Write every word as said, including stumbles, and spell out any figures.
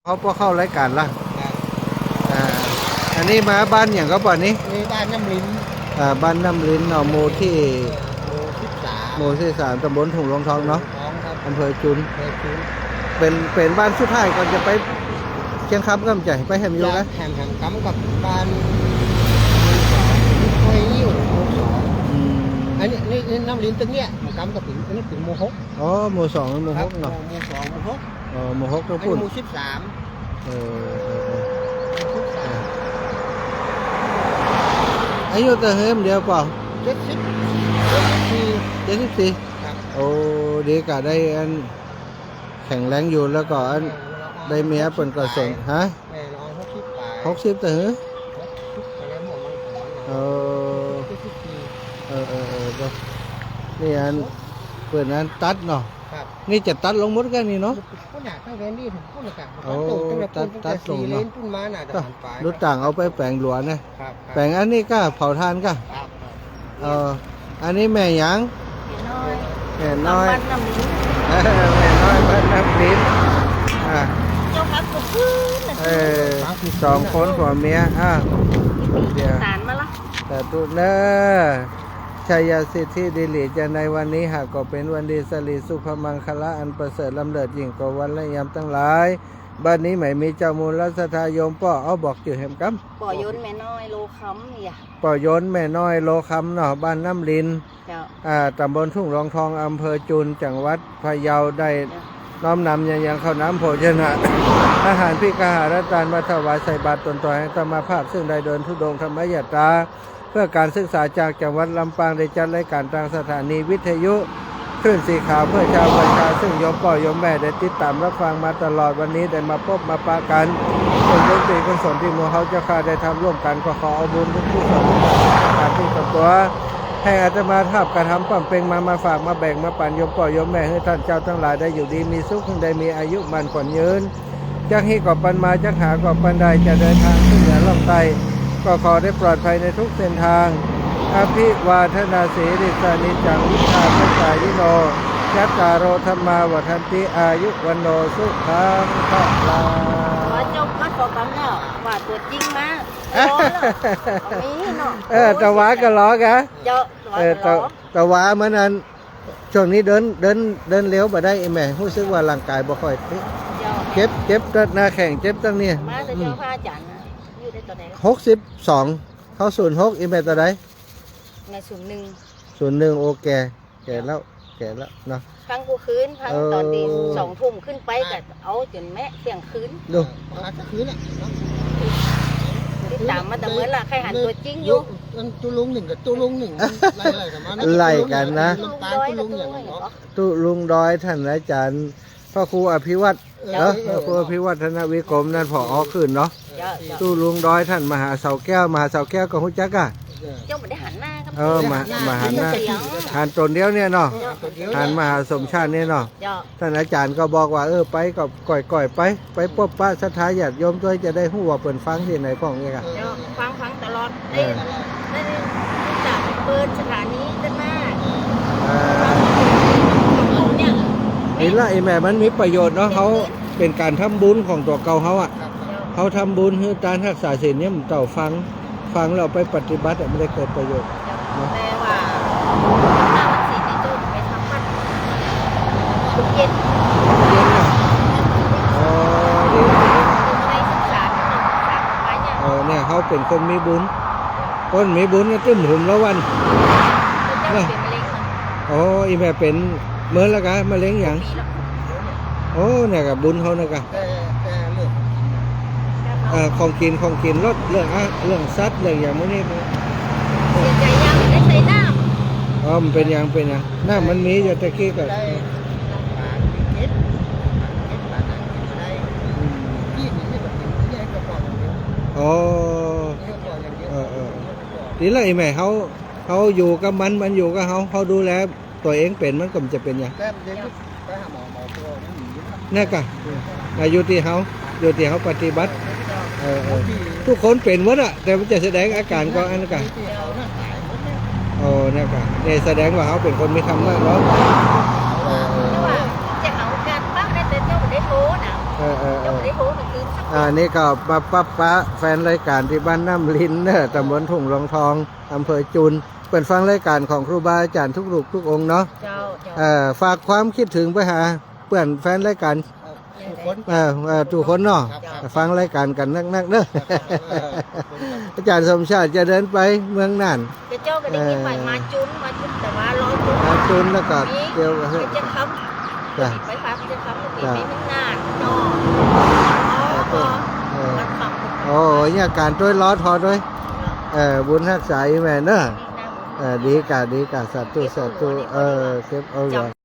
เขาปอเข้ารายก๋านละ ครับ อ่า อันนี้มาบ้านหยังก็ปอนี่ นี่บ้านน้ำริน อ่า บ้านน้ำรินเนาะ หมู่ตี้ หมู่สิบสาม หมู่สิบสาม ตำบลทุ่งรวงทองเนาะ ทุ่งรวงทองครับ อำเภอจุน อำเภอจุน เป๋น เป๋นบ้านสุดท้ายก่อนจะไปเชียงคำ ก่อนจะไปแหมอยู่กะ แหม แหมกำกับบ้านหมู่สอง ห้วยงิ้ว หมู่สอง อืม อันนี้ นี่ นี่น้ำรินตึกเนี่ย แหมกำกับเป๋น อันนี้เป๋นหมู่หก อ๋อ หมู่สอง หมู่หกเนาะ ครับ หมู่สอง หมู่หก อ๋อ หมู่หก อันนี้ ตรงปู๊น หมู่สิบสาม เออ เออ เออ หมู่สิบสาม อายุเต้าหื้อเดียวปอ เจ็ดสิบ เจ็ดสิบสี่ เจ็ดสิบสี่ ครับ โอ้ ดีกะได้อัน แข็งแรงอยู่ แล้วก็อัน เออ ได้เมียเปิ้นก็สน ฮะ แม่ละอองหกสิบปลาย หกสิบเต้าหื้อ หกสิบปลายแล้วหมดมันของมัน เออ เจ็ดสิบสี่ เออ เออ เออ ก็ นี่อัน เปิ้นอันตัดเนาะ ครับ นี่จะตัดลงหมดกะนี่เนาะ ปุ้นน่ะ ตั้งแต่นี่เถิงปุ้นน่ะกะ โอ้ ตัด ตัดลงเนาะ สี่เลนปุ้นมาน่ะ ก็ แต่ผ่านไป ดูต่างเอาไปแป๋งหลัวนะ ครับ ครับ แป๋งอันนี้กะเผาถ่านกะ ครับ ครับ เออ อันนี้แม่หยัง แม่น้อย แม่น้อย บ้านน้ำริน เออ แม่น้อยบ้านน้ำริน อ่ะ เจ้าค่ะ ขอบคุณนะ เออ สองคนผัวเมีย อ่ะ เดี๋ยว สารมาละ สาธุเน้อ ชัยสิทธิดีหลี จะในวันนี้หากก็เป๋นวันดี สิริสุภมังคละอันประเสริฐล้ำเลิศยิ่งกว่าวันและยามตังหลาย บัดนี้หมายมีเจ้ามูลศรัทธาโยมป้อ เอาบอกจื้อแหมกำ ป้อยนต์แม่น้อยโลคำเนี่ย ป้อยนต์แม่น้อยโลคำเนาะ บ้านน้ำริน เจ้า อ่า ตำบลทุ่งรวงทอง อำเภอจุน จังหวัดพะเยา ได้ เจ้า น้อมนำยังยังข้าวน้ำโภชนะ อาหารภักอาหารตานมาถวายใส่บาตรตนต่อแห่งอาตมาภาพ ซึ่งได้เดินธุดงค์ธรรมยาตรา เพื่อการศึกษาจากจังหวัดลำปาง ได้จัดรายการตางสถานีวิทยุคลื่นสีขาวเพื่อชาวประชา ซึ่งโยมป้อโยมแม่ได้ติดต๋ามรับฟังมาตลอด วันนี้ได้มาปบมาปะกั๋น เป๋นบุญเป๋นกุศลตี้หมู่เฮาเจ้าข้าได้ทำร่วมกั๋น ก็ขอเอาบุญกุศลการที่ตนตัว แห่งอาตมาภาพกระทำปำเป็งมา มาฝากมาแบ่งมาปั๋นโยมป้อโยมแม่ หื้อต้านเจ้าตังหลายได้อยู่ดีมีสุข หื้อได้มีอายุมั่นขวัญยืน จักฮี้ก็ปันมา จักหาก็ปันได้ จะเดินทางขึ้นเหนือล่องใต้ ก็ขอได้ปลอดภัยในทุกเส้นทาง อภิวาทนาสีลิสสานิจจัง วุฑฒาปจจายิโน จัตตาโร ธัมมา วัฑฒันติ อายุ วัณโณ สุขัง พะลัง ว่าเจ้ามาขอกำเนาะ ว่าตั๋วจริงมา รอแล้ว มีเนาะ เออ ตะวาก็รอกะ เจ้า เออ ตะวาก็รอ ตะ ตะวาเมื่อนั้น ช่วงนี้เดิน เดิน เดินเร็วบ่ได้ ไอ้แม่ ฮู้สึกว่าร่างก๋ายบ่ค่อย เจ้า เจ็บ เจ็บตางหน้าแข้ง เจ็บตางเนี่ย มาแต่เจ้า อืม พระอาจารย์นะ อยู่ได้ต๋อนไหน หกสิบสอง เข้าศูนย์หก ไอ้แม่ต๋อนใด ในศูนย์หนึ่ง ศูนย์หนึ่ง โอเค แก่แล้ว แก่แล้วเนาะ ฟังกู้คืน ฟัง เออ ต๋อนตีสองทุ่มขึ้นไปก็เอาจ๋นแมะเที่ยงคืน ดู อ่า คืนน่ะเนาะ ติดต๋ามมาแต่เมื่อละ ใค่หันตั๋วจริงอยู่ อันตุ๊ลุงนึ่งกับตุ๊ลุงนึ่ง มันไล่ๆกั๋นมานะ ไล่กั๋นนะ ตุ๊ลุงนึ่ง ตุ๊ลุงนึ่งอย่างนั้นเนาะ ตุ๊ลุงดอยต้านอาจ๋ารย์ พระครูอภิวัฒน์ เออ เนาะ เออ พระครูอภิวัฒนวิกรมนั่น ผอ.ขึ้นเนาะ เจ้า เจ้า ตุ๊ลุงดอยต้านมหาเสาแก้ว มหาเสาแก้วก็ฮู้จักอะ เจ้าบ่ได้หันหน้าครับ เออ มา หันหน้า มาหันหน้า หันต๋นเดียวเนี่ยเนาะ เออ หันต๋นเดียว หันมหาสมชาติเนี่ยเนาะ เจ้า ต้านอาจ๋ารย์ก็บอกว่า เออ ไปก็ก่อยๆ ไป ไปปบปะศรัทธาญาติโยมตวย จะได้ฮู้ว่าเปิ้นฟังตี้ไหนพ่องเนี่ยอะ เจ้า ฟัง ฟังตลอด เออ ได้ ได้ ได้จากเปิดสถานีขึ้นมา เออ เนี่ย นี่ละ ไอ้แม่ มันมีประโยชน์เนาะ เฮาเป๋นก๋านทำบุญของตั๋วเก่าเฮาอะ ครับ เฮาทำบุญหื้อตานฮักษาศีลเนี่ย มันเต้าฟัง ฟังแล้วไปปฏิบัติอะ มันได้เกิดประโยชน์เนาะ แต่ว่าหน้าวันศีลนี่โจ้ไปทำวัดเย็น เย็นน่ะ อ๋อ ดีดี ไปศึกษาที่มันศึกษาไปเนี่ย เออ เนี่ย เฮาเป๋นคนมีบุญ คนมีบุญเนี่ยตึ้มหึมละวัน เจ้าเป๋นมะเร็งเหรอ อ๋อ อีแม่เป๋นเมินแล้วกะ มะเร็งหยัง ปีแล้ว โอ้ เนี่ยกะบุญเฮาเนี่ยกะ แต่ แต่เรื่อง เอ่อ ของกิ๋น ของกิ๋น รส เรื่องอะ เรื่องสัตว์ เรื่องหยังหมู่นี้ เสียใจ๋ยังได้ใส่น้ำ อ๋อ มันเป๋นหยัง เป๋นหยัง น้ำมันมีอยู่แต่กี้ก็ ได้ปลาเก็บ เก็บปลาหนังกิ๋นบ่ได้ อืม ที่นี่ก็กิ๋นแยกกระป๋องอย่างเดียว อ๋อ แยกกระป๋องอย่างเดียว เออ เออ เออ ดีละ ไอ้แม่ เฮา เฮาอยู่กับมัน มันอยู่กับเฮา เฮาดูแล ตั๋วเองเป๋นมันก็บ่จะเป๋นหยัง แต่เดี๋ยวนี้ไปหาหมอ หมอตั๋วมันหนีแล้ว เนี่ยกะ อ่ะ อยู่ตี้เฮา อยู่ตี้เฮาปฏิบัติ เออ เออ ทุกคนเป๋นหมดอะ แต่มันจะแสดงอาก๋ารก็อันนั้นกะ อยู่ตี้เฮาน่ะต๋ายหมดเนี่ย โอ้ เนี่ยกะ เนี่ยแสดงว่าเฮาเป๋นคนมีธรรมะเนาะ เออ เออ แต่ว่าจะเอาการบ้างได้ แต่เจ้าบ่ได้โทรนะ เออ เออ เออ เจ้าบ่ได้โทรมาคืนสัก อ่า นี่ก็มาปะปะแฟนรายก๋านตี้บ้านน้ำรินเน่อ ต๋ำบลทุ่งหลวงทอง อำเภอจุน เปิ้นฟังรายก๋านของครูบาอาจ๋ารย์กู้รูปกู้องค์เนาะ เจ้า เจ้า เอ่อ ฝากความกึ๊ดเถิงไปหาเปื้อนแฟนรายก๋าน กู้คน เอ่อ เอ่อ กู้คนเนาะ ครับ ฟังรายก๋านกั๋นนักๆ เน่อ ครับ อาจ๋ารย์สมชาติจะเดินไปเมืองน่าน เจ้าก็ได้ยินว่า เอ่อ มาจุน มาจุน แต่ว่ารอจุน มาจุนแล้วก็ นี่ เดี๋ยว เบญจคำ จ้ะ ไปพาเบญจคำ ไป จ้ะ ไปเมืองน่านเนาะ เออ เออ มาฟัง โอ้ เนี่ยก๋านตวยรอดพอตวย เนาะ เออ บุญฮักษาอีแม่เน่อ นี่นะ เออ ดีก่ะ ดีก่ะ สาธุ สาธุ เออ เก็บเอาไว้ เจ้า